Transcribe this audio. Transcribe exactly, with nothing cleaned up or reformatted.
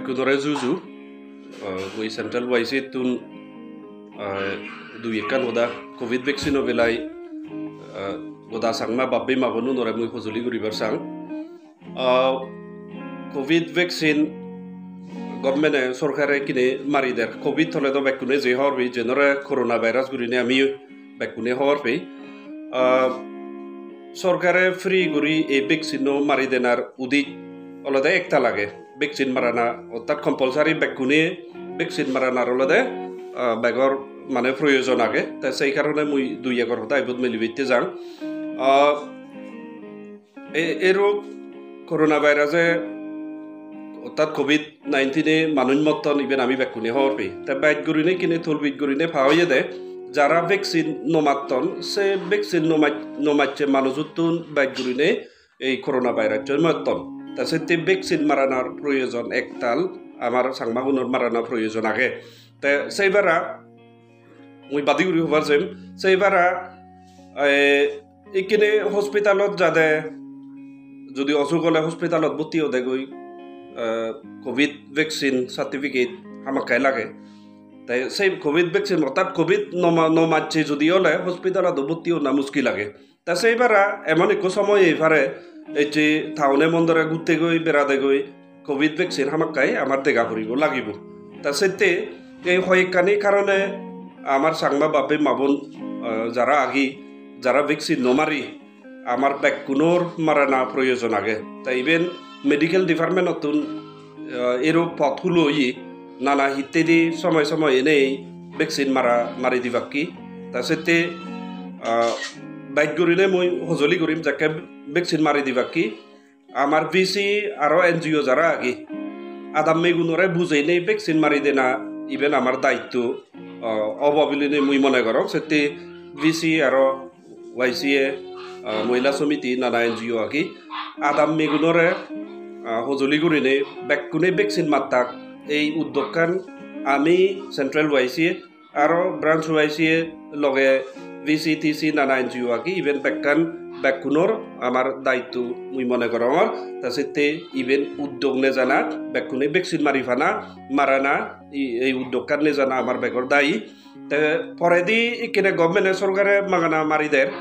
Kunore juju, uh, mui Central Y C tun, uh, dui ekkan hoda covid vaccine o belai, uh, goda Changma bap-bei ma-bonunore mui hojoli guribar sang. Uh, covid vaccine government-e, sorkare kine mari der. Covid hole do bekkune je hobor pei, jenore corona virus gurine ami bekkune hobor pei. Uh, sorkare free guri ei vaccine-o mari denar udis olode ektal age. Vaccine marana, ortat compulsory bekkune vaccine maranar olode, ah, begor mane proyojon age. Te sei karone mui dui egor hoda ibot meli bette jang. Ah, e-, ei rog corona virus-e, ortat covid nineteen-e manuj motton, iben ami bekkune hobor pei. Te bej gurine kine tolbij gurine pa oyede, jara vaccine no matton, se vaccine no maj-, no macche manujottun bej gurine ei corona virus-oi motton. Ta sette vaccine maranar proyojon ektal, amar Changmagunor maranar proyojon age. Te sei bara mui badi guri hobar jem, sei bara, eh, ikkine hospitalot jade, jodi osuk ole hospitalot bhotti odegoi, eh, covid vaccine certificate hamakkai lage. Te sei covid vaccine, ortat covid no ma-, no macche jodi ole hospitalot bhotti ona muskil age. Ta sei bara emon ekko somoy ei pare, ei je town-e mondore ghuttegoi, beradegoi, covid vaccine hamakkai amar dega puribo, lagibo. Ta sette ei hoyekkani karone amar Changma bap-bei ma-bon, ah, jara agi, jara vaccine no mari, amar bekkunor marana proyojon age. Ta iben medical department-ottun, ah, ero pot hulo oye, nana hittedi somoy somoy enei vaccine mara, mari dibakki. Ta sette, ah, bej gurine mui hojoli gurim jakke vaccine mari dibakki. Amar V C aro N G O jara agi, adammegunore bujeinei vaccine mari dena iben amar daitto, ah, obo bilinei mui mone gorong. Sette V C aro Y C A, ah, Mohila Somiti, nana N G O agi, adammegunore, ah, hojoli gurinei bekkune vaccine mattak. Ei uddokkan ami Central Y C A aro branch Y C A loge V C T C nana N G O agi, iben bekkan bekkunor amar daitto mui mone gorongor. Ta sette iben uddok nejana, bekkune vaccine mari pana, marana, i-, ei uddokkan nejana amar begor dayi. Te poredi ikkine government-e, sorkare magana mari der,